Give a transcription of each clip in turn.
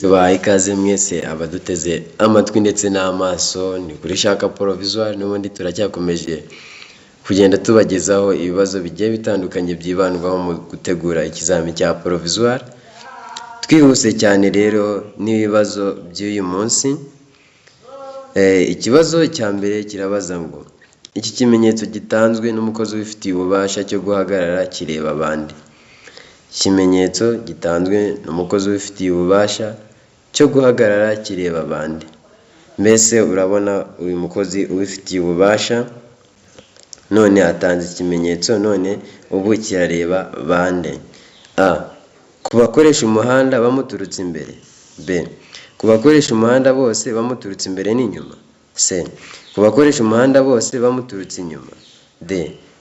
Tubahaye ikaze mwese abaduteze amatwi ndetse n'amaso, ni kuri Shaka Provisoire. N'ubundi turacyakomeje kugenda tubagezaho ibibazo bigiye bitandukanye byibandwaho mu gutegura ikizami cya provisoire. Twihuse cyane rero n'ibibazo by'uyu munsi. Ikibazo cya mbere kirabaza ngo: iki kimenyetso gitanzwe n'umukozi ubifitiye ububasha cyo guhagarara kireba abandi. Ikimenyetso gitanzwe n'umukozi ubifitiye ububasha cyo guhagarara kireba abandi. Mbese urabona uyu mukozi ubifitiye ububasha none atanze ikimenyetso, none ubu kirareba bande? A, ku bakoresha umuhanda bamuturutse imbere. B, ku bakoresha umuhanda bose bamuturutse imbere n'inyuma. C, ku bakoresha umuhanda bose bamuturutse inyuma. D,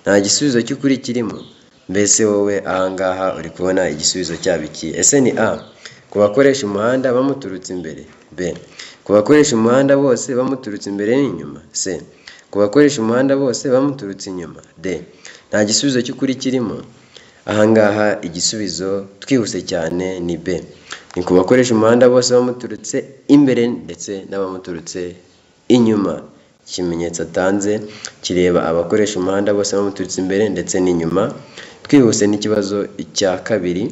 nta gisubizo cy'ukuri kirimo. Mbese wowe ahangaha uri kubona igisubizo cyaba ikihe? Ese ni A, ku bakoresha umuhanda bamuturutse imbere? B, ku bakoresha umuhanda bose bamuturutse imbere n'inyuma? C, ku bakoresha umuhanda bose bamuturutse inyuma? D, nta gisubizo cy'ukuri kirimo. Ahangaha igisubizo twihuse cyane ni B, ni ku bakoresha umuhanda bose bamuturutse imbere ndetse n'abamuturutse inyuma. Ikimenyetso atanze kireba abakoresha umuhanda bose bamuturutse imbere ndetse n'inyuma. Twihuse n'ikibazo cya kabiri.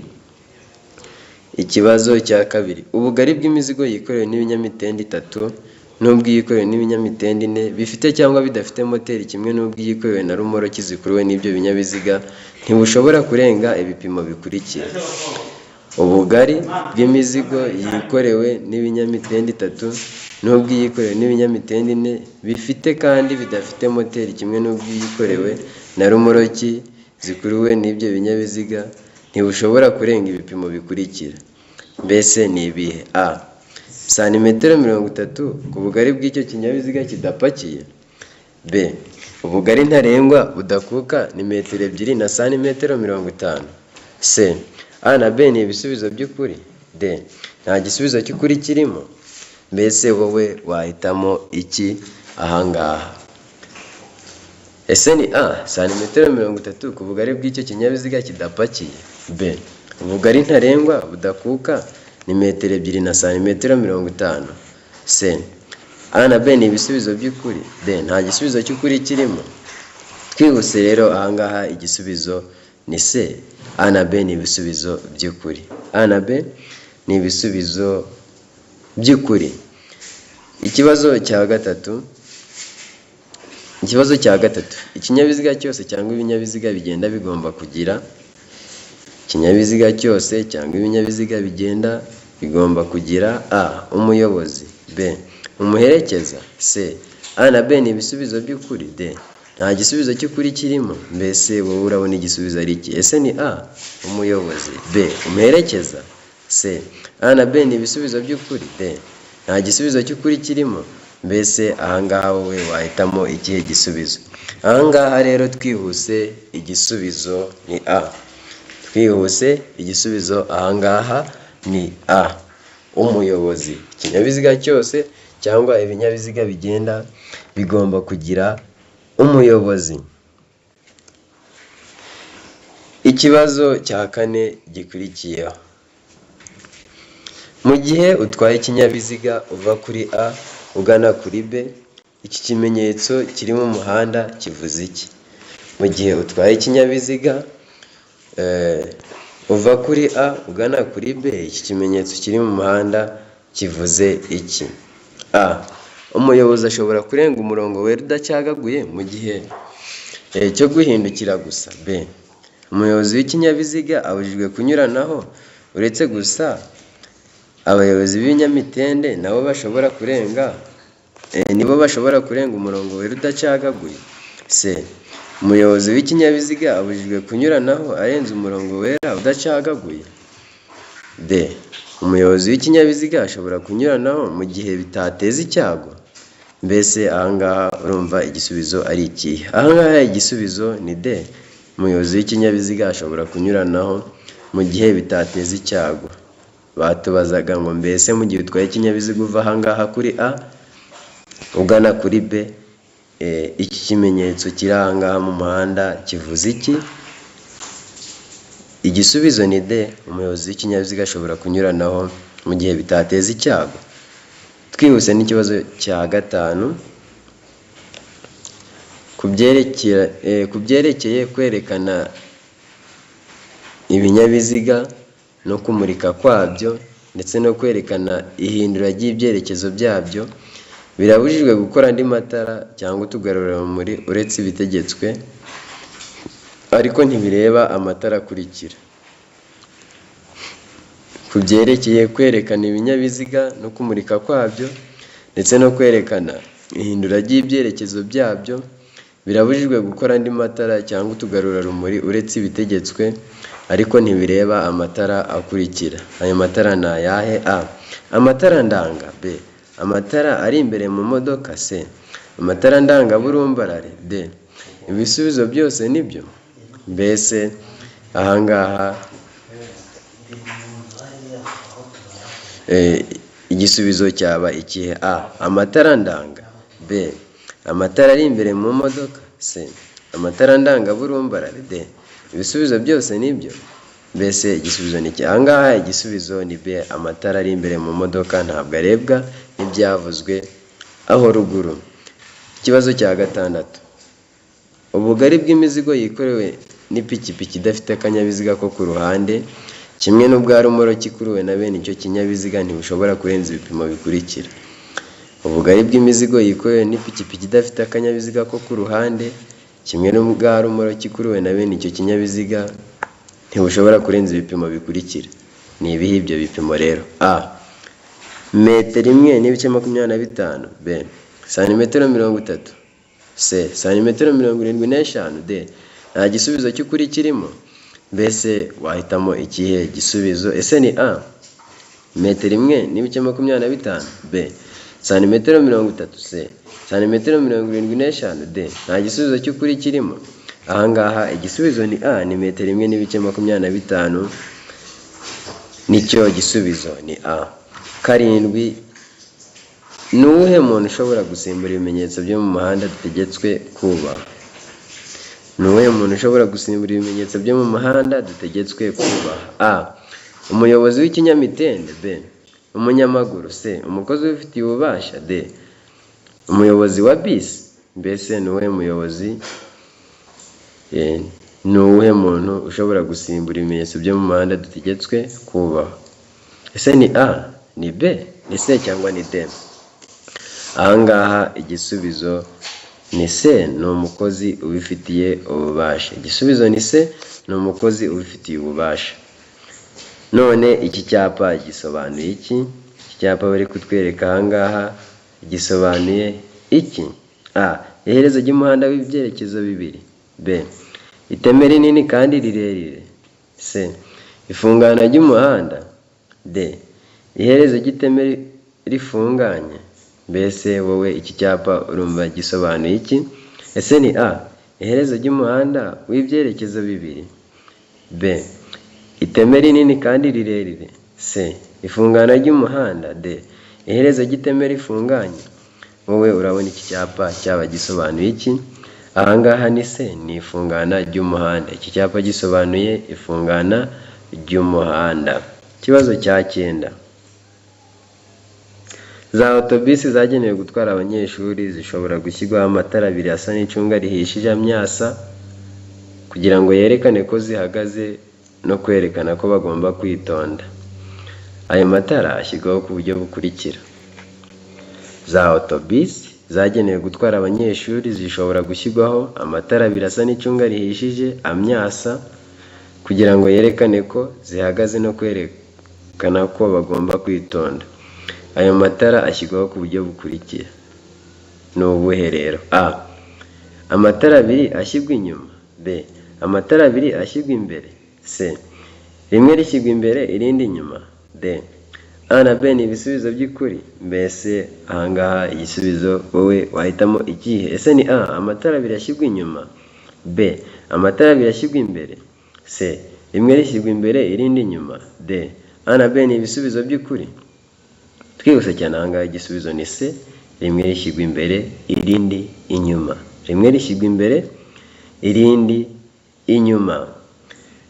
Ikibazo cya kabiri: ubugari bw'imizigo yikorewe n'ibinyamitende itatu n'ubw'iyikorewe n'ibinyamitende ine bifite cyangwa bidafite moteri, kimwe n'ubw'iyikorewe na rumoroki zikuruwe n'ibyo binyabiziga, ntibushobora kurenga ibipimo bikurikira. Ubugari bw'imizigo yikorewe n'ibinyamitende itatu n'ubw'iyikorewe n'ibinyamitende ine bifite kandi bidafite moteri, kimwe n'ubw'iyikorewe na rumoroki zikuruwe n'ibyo binyabiziga, ntibushobora kurenga ibipimo bikurikira. Mbese ni ibihe? A, santimetero 30 ku bugari bw'icyo kinyabiziga kidapakiye. B, ubugari ntarengwa budakuka ni metero 2 na santimetero 50. C, A na B ni ibisubizo by'ukuri. D, nta gisubizo cy'ukuri kirimo. Mbese wowe wahitamo iki ahangaha? Ese ni A, santimetero 30 ku bugari bw'icyo kinyabiziga kidapakiye? B, ubugari ntarengwa budakuka ni metero 2 na santimetero 50? C, A na B ni ibisubizo by'ukuri. D, nta gisubizo cy'ukuri kirimo. Twihuse rero, ahangaha igisubizo ni C, A na B ni ibisubizo by'ukuri. A na B ni ibisubizo by'ukuri. Ikibazo cya gatatu. Ikibazo cya gatatu: ikinyabiziga cyose cyangwa ibinyabiziga bigenda bigomba kugira, ikinyabiziga cyose cyangwa ibinyabiziga bigenda bigomba kugira: A, umuyobozi. B, umuherekeza. C, A na B ni ibisubizo by'ukuri. D, nta gisubizo cy'ukuri kirimo. Mbese wowe urabona igisubizo ari iki? Ese ni A, umuyobozi? B, umuherekeza? C, A na B ni ibisubizo by'ukuri. D, nta gisubizo cy'ukuri kirimo. Mbese ahangaha wowe wahitamo ikihe gisubizo? Ahangaha rero twihuse, igisubizo ni A. Twihuse, igisubizo ahangaha ni A, umuyobozi. Ikinyabiziga cyose cyangwa ibinyabiziga bigenda bigomba kugira umuyobozi. Ikibazo cya kane gikurikiyeho: mu gihe utwaye ikinyabiziga uva kuri A ugana kuri B, iki kimenyetso kiri mu muhanda kivuze iki? Mu gihe utwaye ikinyabiziga uva kuri A ugana kuri B, iki kimenyetso kiri mu muhanda kivuze iki? A, umuyobozi ashobora kurenga umurongo wera udacagaguye mu gihe cyo guhindukira gusa. B, umuyobozi w'ikinyabiziga abujijwe kunyuranaho, uretse gusa abayobozi b'ibinyamitende nabo bashobora kurenga, nibo bashobora kurenga umurongo wera udacagaguye. C, umuyobozi w'ikinyabiziga abujijwe kunyuranaho arenze umurongo wera udacagaguye. D, umuyobozi w'ikinyabiziga ashobora kunyuranaho mu gihe bitateza icyago. Mbese ahangaha urumva igisubizo ari ikihe? Ahangaha igisubizo ni D, umuyobozi w'ikinyabiziga ashobora kunyuranaho mu gihe bitateza icyago. Batubazaga ngo: mbese mu gihe utwaye ikinyabiziga uva ahangaha kuri A ugana kuri B, iki kimenyetso kiri ahangaha mu muhanda kivuze iki? Igisubizo ni D, umuyobozi w'ikinyabiziga ashobora kunyuranaho mu gihe bitateza icyago. Mu gihe bitateza icyago. Twihuse n'ikibazo cya gatanu, ku byerekeye kwerekana ibinyabiziga no kumurika kwabyo ndetse no kwerekana ihindura ry'ibyerekezo byabyo, birabujijwe gukora andi matara cyangwa utugarurarumuri uretse ibitegetswe, ariko ntibireba amatara akurikira. Ku byerekeye kwerekana ibinyabiziga no kumurika kwabyo ndetse no kwerekana ihindura ry'ibyerekezo byabyo, birabujijwe gukora andi matara cyangwa utugarurarumuri uretse ibitegetswe, ariko ntibireba amatara akurikira. Ayo matara ni ayahe? A. Amatara ndanga. B. Amatara ari imbere mu modoka. C. Amatara ndangaburumbarare. D. Ibisubizo byose nibyo. Mbese ahangaha igisubizo cyaba ikihe? A. Amatara ndanga. B. Amatara ari imbere mu modoka. C. Amatara ndangaburumbarare. D. Ibisubizo byose nibyo. Mbese igisubizo ni iki? Ahangaha igisubizo ni B. Amatara ari imbere mu modoka ntabwo arebwa n'ibyavuzwe aho ruguru. Ikibazo cya gatandatu, ubugari bw'imizigo yikorewe n'ipikipiki idafite akanyabiziga ko ku ruhande kimwe n'ubwa rumoroki ikuruwe na bene icyo kinyabiziga ntibushobora kurenza ibipimo bikurikira. Ubugari bw'imizigo yikorewe n'ipikipiki idafite akanyabiziga ko ku ruhande kimwe n'ubwa rumoroki ikuruwe na bene icyo kinyabiziga ntibushobora kurenza ibipimo bikurikira. Ni ibihe ibyo bipimo rero? A. Metero 1.25. B. Santimetero 30. C. Santimetero 75. D. Nta gisubizo cy'ukuri kirimo. Mbese wahitamo ikihe gisubizo? Ese ni A. Metero 1.25. B. Santimetero 30. C. Santimetero 75. D. Nta gisubizo cy'ukuri kirimo. Ahangaha igisubizo ni A, ni metero 1.25, nicyo gisubizo ni A. Karindwi, ni uwuhe muntu ushobora gusimbura ibimenyetso byo mu muhanda dutegetswe kubaha? Ni uwuhe muntu ushobora gusimbura ibimenyetso byo mu muhanda dutegetswe kubaha? A. Umuyobozi w'ikinyamitende. B. Umunyamaguru. C. Umukozi ubifitiye ububasha. D. Umuyobozi wa bisi. Mbese ni uwuhe muyobozi, ni uwuhe muntu ushobora gusimbura ibimenyetso byo mu muhanda dutegetswe kubaha? Ese ni A, ni B, ni C cyangwa ni D? Ahangaha igisubizo ni C, ni umukozi ubifitiye ububasha. Igisubizo ni C, ni umukozi ubifitiye ububasha. None iki cyapa gisobanuye iki? Iki cyapa bari kutwereka ahangaha gisobanuye iki? A. Iherezo ry'umuhanda w'ibyerekezo bibiri. B. Iteme rinini kandi rirerire. C. Ifungana ry'umuhanda. D. Iherezo ry'iteme rifunganye. Mbese wowe iki cyapa urumva gisobanuye iki? Ese ni A. Iherezo ry'umuhanda w'ibyerekezo bibiri. B. Iteme rinini kandi rirerire. C. Ifungana ry'umuhanda. D. Iherezo ry'iteme rifunganye. Wowe urabona iki cyapa cyaba gisobanuye iki? Ahangaha ni C, ni ifungana ry'umuhanda. Iki cyapa gisobanuye ifungana ry'umuhanda. Ikibazo cya cyenda, za otobisi zagenewe gutwara abanyeshuri zishobora gushyirwaho amatara abiri asa n'icunga rihishije amyasa kugira ngo yerekane ko zihagaze no kwerekana ko bagomba kwitonda. Ayo matara ashyirwaho ku buryo bukurikira: za otobisi zagenewe gutwara abanyeshuri zishobora gushyirwaho amatara abiri asa n'icunga rihishije amyasa kugira ngo yerekane ko zihagaze no kwerekana ko bagomba kwitonda. Ayo matara ashyirwaho ku buryo bukurikira. Ni ubuhe rero? A. Amatara abiri ashyirwa inyuma. B. Amatara abiri ashyirwa imbere. C. Rimwe rishyirwa imbere irindi inyuma. D. A na B ni ibisubizo by'ukuri. Mbese ahangaha igisubizo wowe wahitamo ikihe? Ese ni A. Amatara abiri ashyirwa inyuma. B. Amatara abiri ashyirwa imbere. C. Rimwe rishyirwa imbere irindi inyuma. D. A na B ni ibisubizo by'ukuri. Twihuse cyane, ahangaha igisubizo ni C. Rimwe rishyirwa imbere irindi inyuma. Rimwe rishyirwa imbere irindi inyuma.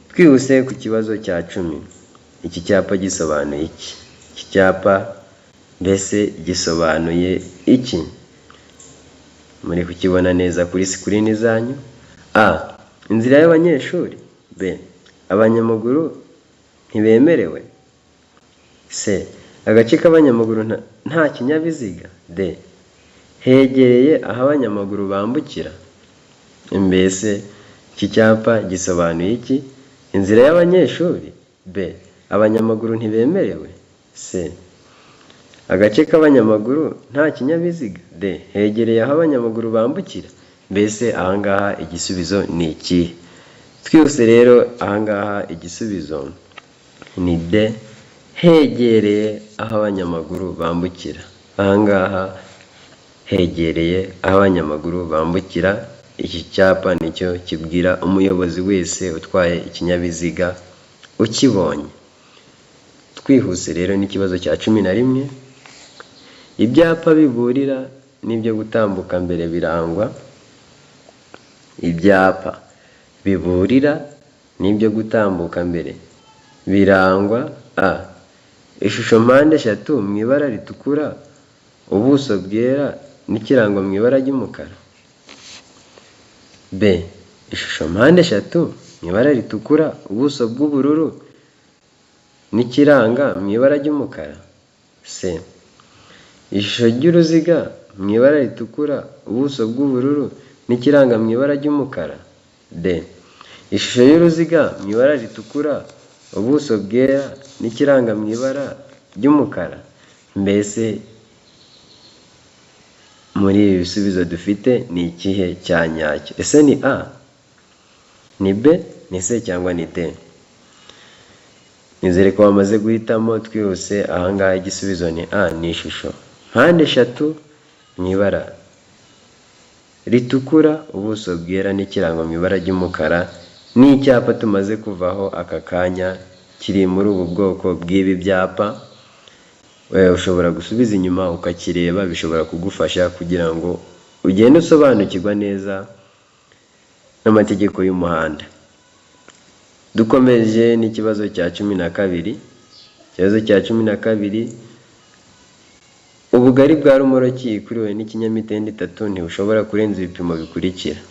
Twihuse ku kibazo cya 10, iki cyapa gisobanuye iki? Iki Iki cyapa mbese gisobanuye iki? Muri kukibona neza kuri sikirini zanyu. A. Inzira y'abanyeshuri. B. Abanyamaguru ntibemerewe. C. Agace k'abanyamaguru nta kinyabiziga. D. Hegereye aho abanyamaguru bambukira. Mbese iki cyapa gisobanuye iki? Inzira y'abanyeshuri. B. Abanyamaguru ntibemerewe. C. Agace k'abanyamaguru nta kinyabiziga. D. Hegereye aho abanyamaguru bambukira. Mbese ahangaha igisubizo ni ikihe? Twihuse rero, ahangaha igisubizo ni D. Hegereye aho abanyamaguru bambukira. Ahangaha hegereye aho abanyamaguru bambukira. Iki cyapa nicyo kibwira umuyobozi wese utwaye ikinyabiziga ukibonye. Twihuse rero n'ikibazo cya 11. Ibyapa biburira n'ibyo gutambuka mbere birangwa. Ibyapa biburira n'ibyo gutambuka mbere birangwa: A. Ishusho mpande eshatu mu ibara ritukura, ubuso bwera n'ikirango mu ibara ry'umukara. B. Ishusho mpande eshatu mu ibara ritukura, ubuso bw'ubururu n'ikiranga mu ibara ry'umukara. C. Ishusho ry'uruziga mu ibara ritukura, ubuso bw'ubururu n'ikiranga mu ibara ry'umukara. D. Ishusho y'uruziga mu ibara ritukura, ubuso bwera n'ikiranga mu ibara ry'umukara. Mbese muri ibi bisubizo dufite ni ikihe cya nyacyo? Ese ni A, ni B, ni C cyangwa ni D? Nizere ko wamaze guhitamo. Twihuse, ahangaha igisubizo ni A. Ni ishusho mpande eshatu mu ibara ritukura, ubuso bwera n'ikirango mu ibara ry'umukara. N'icyapa tumaze kuvaho aka kanya kiri muri ubu bwoko bw'ibi byapa. Ushobora gusubiza inyuma ukakireba, bishobora kugufasha kugira ngo ugende usobanukirwa neza n'amategeko y'umuhanda. Dukomeje n'ikibazo cya 12. Ikibazo cya 12: ubugari bwa rumoroki ikuriwe n'ikinyamitende itatu ntibushobora kurenza ibipimo bikurikira.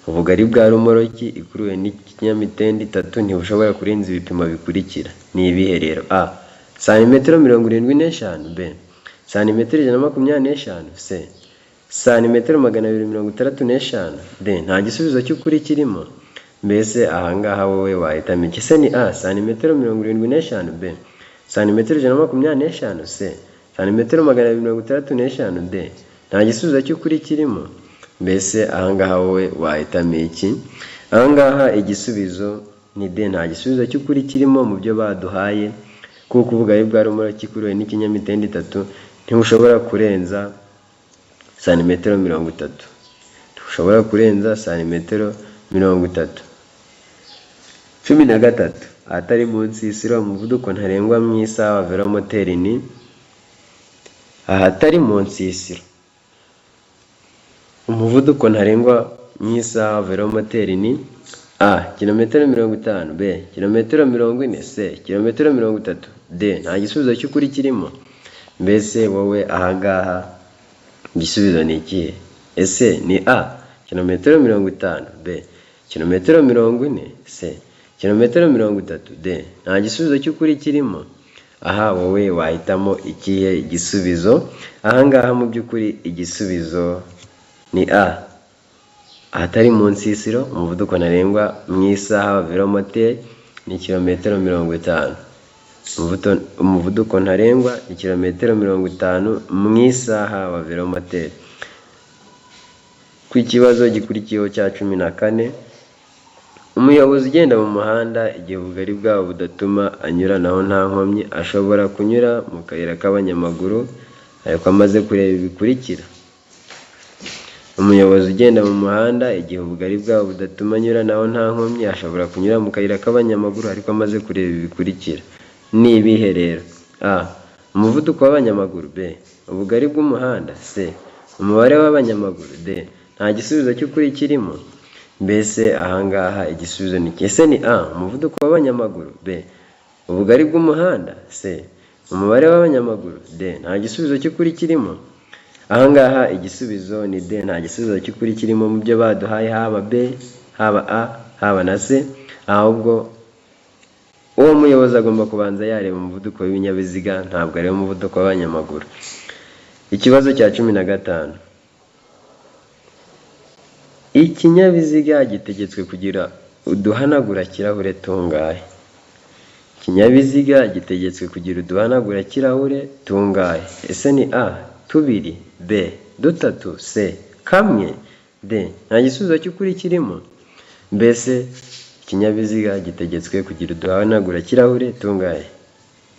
Ubugari bwa rumoroki ikuruwe n'ikinyamitende itatu ntibushobora kurenza ibipimo bikurikira. Ni ibihe rero? A. Santimetero 75. B. Santimetero 125. C. Santimetero 265. D. Nta gisubizo cy'ukuri kirimo. Mbese ahangaha wowe wahitamo iki? Se ni A. Santimetero 75. B. Santimetero 125. C. Santimetero 265. D. Nta gisubizo cy'ukuri kirimo. Mbese ahangaha wowe wahitamo iki? Ahangaha igisubizo ni D. Nta gisubizo cy'ukuri kirimo mu byo baduhaye, kuko ubugari bwa rumoroki ikuruwe n'ikinyamitende itatu ntibushobora kurenza santimetero 30, ntibushobora kurenza santimetero 30. 13: ahatari mu nsisiro umuvuduko ntarengwa mu isaha wa velomoteri ni? Ahatari mu nsisiro umuvuduko ntarengwa mu isaha wa velomoteri ni: A. Kilometero 50. B. Kilometero 40. C. Kilometero 30. D. Nta gisubizo cy'ukuri kirimo. Mbese wowe ahangaha igisubizo ni ikihe? Ese ni A. Kilometero 50. B. Kilometero 40. C. Kilometero 30. D. Nta gisubizo cy'ukuri kirimo. Aha wowe wahitamo ikihe gisubizo? Ahangaha mu by'ukuri igisubizo ni A. Ahatari mu nsisiro umuvuduko ntarengwa mu isaha wa velomoteri ni kilometero 50. Umuvuduko ntarengwa ni kilometero 50 mu isaha wa velomoteri. Ku kibazo gikurikiyeho cya 14: umuyobozi ugenda mu muhanda igihe ubugari bwawo budatuma anyuranaho nta nkomyi ashobora kunyura mu kayira k'abanyamaguru ariko amaze kureba ibi bikurikira. Umuyobozi ugenda mu muhanda igihe ubugari bwawo budatuma anyuranaho nta nkomyi ashobora kunyura mu kayira k'abanyamaguru ariko amaze kureba ibi bikurikira. Ni ibihe rero? A. Umuvuduko w'abanyamaguru. B. Ubugari bw'umuhanda. C. Umubare w'abanyamaguru. D. Nta gisubizo cy'ukuri kirimo. Mbese ahangaha igisubizo ni iki? Ese ni A. Umuvuduko w'abanyamaguru. B. Ubugari bw'umuhanda. C. Umubare w'abanyamaguru. D. Nta gisubizo cy'ukuri kirimo. Ahangaha igisubizo ni D. Nta gisubizo cy'ukuri kirimo mu byo baduhaye, haba B, haba A, haba na C. Ahubwo uwo muyobozi agomba kubanza yareba umuvuduko w'ibinyabiziga, ntabwo areba umuvuduko w'abanyamaguru. Ikibazo cya 15. Ikinyabiziga gitegetswe kugira uduhanagura-kirahure tungahe? Ikinyabiziga gitegetswe kugira uduhanagura-kirahure tungahe? Ese ni A tubiri, B dutatu, C kamwe, D nta gisubizo cy'ukuri kirimo? Mbese ikinyabiziga gitegetswe kugira uduhanagura-kirahure tungahe?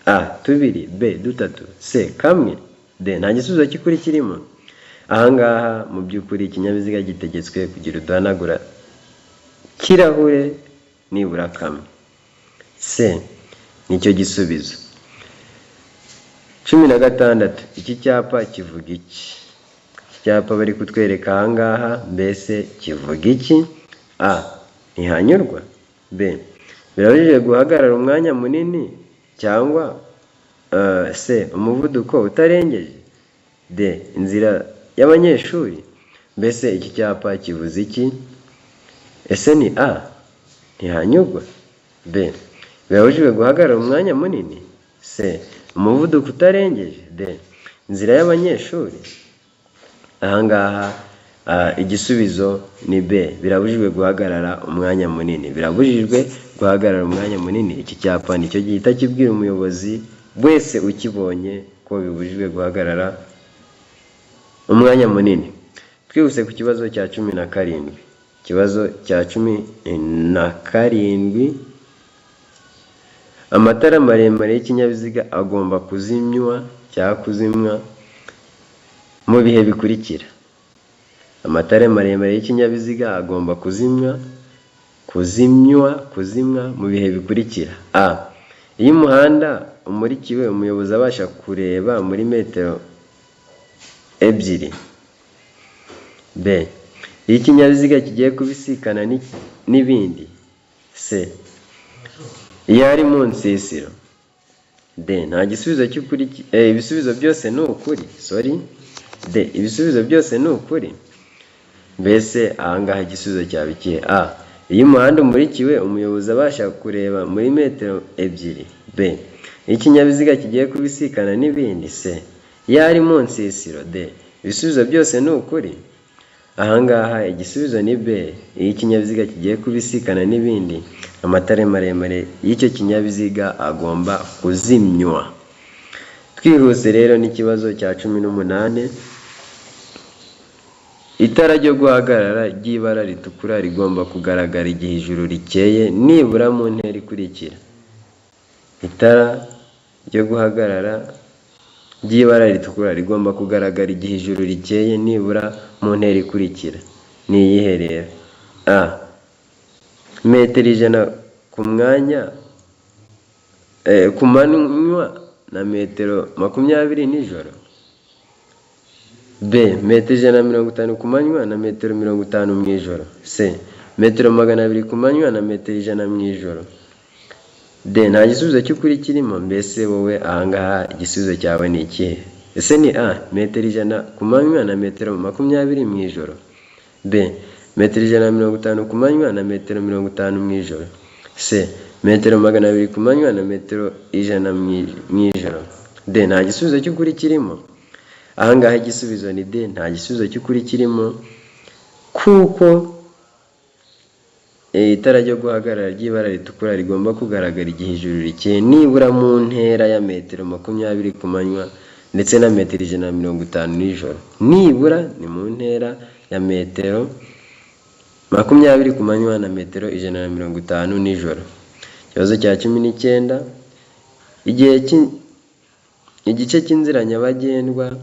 A tubiri, B dutatu, C kamwe, D nta gisubizo cy'ukuri kirimo. Ahangaha mu by'ukuri ikinyabiziga gitegetswe kugira uduhanagura kirahure nibura kamwe. C nicyo gisubizo. 16. Iki cyapa kivuga iki? Iki cyapa bari kutwereka ahangaha mbese kivuga iki? A ntihanyurwa, B birabujijwe guhagarara umwanya munini cyangwa C umuvuduko utarengeje, D inzira y'abanyeshuri. Mbese iki cyapa kivuze iki? Ese ni A ntihanyurwa, B birabujijwe guhagarara umwanya munini, C umuvuduko utarengeje, D inzira y'abanyeshuri. Ahangaha igisubizo ni B, birabujijwe guhagarara umwanya munini. Birabujijwe guhagarara umwanya munini. Iki cyapa nicyo gihita kibwira umuyobozi wese ukibonye ko bibujijwe guhagarara umwanya munini. Twihuse ku kibazo cya 17. Ikibazo cya 17. Amatara maremare y'ikinyabiziga agomba kuzimywa cyangwa kuzimwa mu bihe bikurikira. Amatara maremare y'ikinyabiziga agomba kuzimywa, kuzimywa, kuzimwa mu bihe bikurikira: A iyo umuhanda umurikiwe, umuyobozi abasha kureba muri metero 2. B iyo ikinyabiziga kigiye kubisikana n'ibindi. C iyo ari mu nsisiro. D nta gisubizo cy'ukuri, ibisubizo byose ni ukuri, sorry. D ibisubizo byose ni ukuri. Mbese ahangaha igisubizo cyaba ikihe? A iyo umuhanda umurikiwe, umuyobozi abasha kureba muri metero 2. B iyo ikinyabiziga kigiye kubisikana n'ibindi. C iyo ari mu nsisiro. D ibisubizo byose ni ukuri. Ahangaha igisubizo ni B. Iyo ikinyabiziga kigiye kubisikana n'ibindi, amatara maremare y'icyo kinyabiziga agomba kuzimywa. Twihuse rero n'ikibazo cya 18. Itara ryo guhagarara ry'ibara ritukura rigomba kugaragara igihe ijuru rikeye nibura mu ntera ikurikira. Itara ryo guhagarara ry'ibara ritukura rigomba kugaragara igihe ijuru rikeye nibura mu ntera ikurikira. Ni iyihe rero? A metero 100 ku mwanya ku manywa na metero 20 nijoro. B metero 150 ku manywa na metero 50 mu ijoro. C metero 200 ku manywa na metero 100 mu ijoro. D nta gisubizo cy'ukuri kirimo. Mbese wowe ahangaha igisubizo cyawe ni ikihe? Ese ni A metero 100 ku manywa na metero 20 mu ijoro, B metero 150 ku manywa na metero 50 mu ijoro, C metero 200 ku manywa na metero 100 mu ijoro, D nta gisubizo cy'ukuri kirimo. Ahangaha igisubizo ni D, nta gisubizo cy'ukuri kirimo, kuko itara ryo guhagarara ry'ibara ritukura rigomba kugaragara igihe ijuru rikeye nibura mu ntera ya metero 20 ku manywa ndetse na metero 150 nijoro. Nibura ni mu ntera ya metero 20 ku manywa na metero 150 nijoro. Ikibazo cya 19. Igihe igice cy'inzira nyabagendwa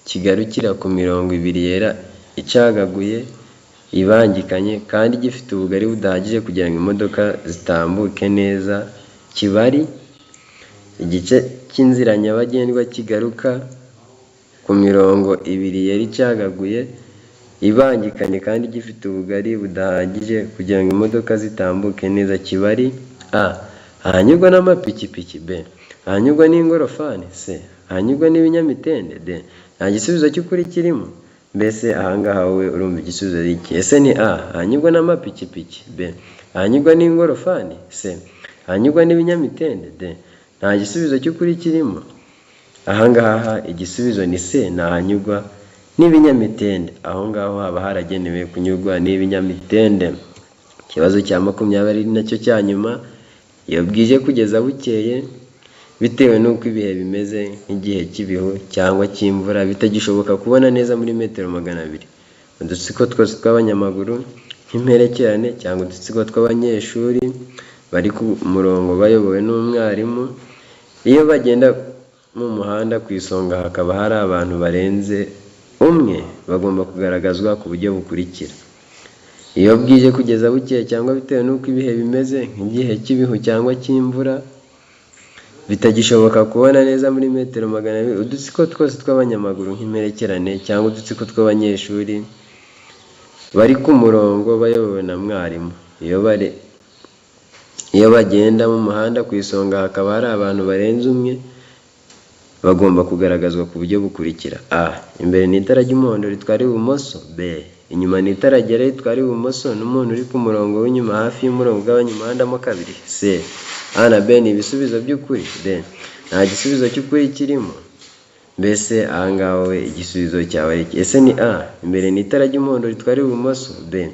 kigarukira ku mirongo ibiri yera icagaguye ibangikanye kandi gifite ubugari budahagije kugira ngo imodoka zitambuke neza kiba ari. Igice cy'inzira nyabagendwa kigaruka ku mirongo ibiri yera icagaguye ibangikanye kandi gifite ubugari budahagije kugira ngo imodoka zitambuke neza kiba ari: A ahanyurwa n'amapikipiki, B Ahanyurwa n'ingorofani. C. Ahanyurwa n'ibinyamitende. D. Nta gisubizo cy'ukuri kirimo. Mbese ahangaha wowe urumva igisubizo ari iki? Ese ni A. Ahanyurwa n'amapikipiki. B. Ahanyurwa n'ingorofani. C. Ahanyurwa n'ibinyamitende. D. Nta gisubizo cy'ukuri kirimo. Ahangaha igisubizo ni C. Ni ahanyurwa n'ibinyamitende. Aho ngaho haba haragenewe kunyurwa n'ibinyamitende. Ikibazo cya 20 nacyo cya nyuma: iyo bwije kugeza bukeye, bitewe n'uko ibihe bimeze, nk'igihe cy'ibihu cyangwa cy'imvura, bitagishoboka kubona neza muri metero 200, udutsiko twose tw'abanyamaguru nk'imperekerane cyangwa udutsiko tw'abanyeshuri bari ku murongo bayobowe n'umwarimu, iyo bagenda mu muhanda ku isonga hakaba hari abantu barenze umwe, bagomba kugaragazwa ku buryo bukurikira: Iyo bwije kugeza bukeye cyangwa bitewe n'uko ibihe bimeze, nk'igihe cy'ibihu cyangwa cy'imvura, bitagishoboka kubona neza muri metero 200, udutsiko twose tw'abanyamaguru nk'imperekerane cyangwa udutsiko tw'abanyeshuri bari ku murongo bayobowe na mwarimu, iyo bagenda mu muhanda ku isonga hakaba hari abantu barenze umwe, bagomba kugaragazwa ku buryo bukurikira: A. Imbere ni itara ry'umuhondo ritwara ibumoso. B. Inyuma ni itara ryera ritwara ibumoso n'umuntu uri ku murongo w'inyuma hafi y'umurongo ugabanya umuhanda mo kabiri. C. A na B ni ibisubizo by'ukuri. D. Nta gisubizo cy'ukuri kirimo. Mbese ahangaha wowe igisubizo cyawe ari iki? Ese ni A. Imbere ni itara ry'umuhondo ritwara ibumoso. B.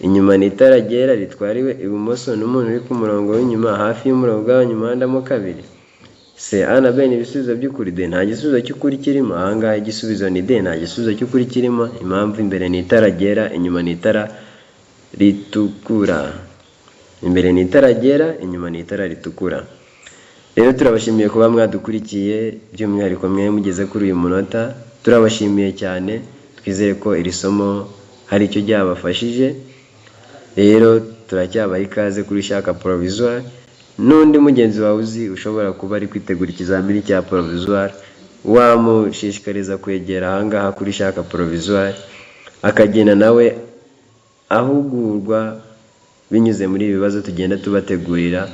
Inyuma ni itara ryera ritwara ibumoso n'umuntu uri ku murongo w'inyuma hafi y'umurongo ugabanya umuhanda mo kabiri. C. A na B ni ibisubizo by'ukuri. D. Nta gisubizo cy'ukuri kirimo. Ahangaha igisubizo ni D. Nta gisubizo cy'ukuri kirimo. Impamvu: imbere ni itara ryera, inyuma ni itara ritukura. Imbere ni itara ryera, inyuma ni itara ritukura. Rero turabashimiye kuba mwadukurikiye, by'umwihariko mwe mugeze kuri uyu munota, turabashimiye cyane. Twizere ko iri somo hari icyo ryabafashije. Rero turacyabaha ikaze kuri Shaka Provisoire. N'undi mugenzi wawe uzi ushobora kuba ari kwitegura ikizamini cya provisoire, wamushishikariza kwegera ahangaha kuri Shaka Provisoire, akagenda nawe ahugurwa binyuze muri ibi bibazo tugenda tubategurira,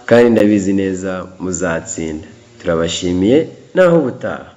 kandi ndabizi neza muzatsinda. Turabashimiye, naho ubutaha.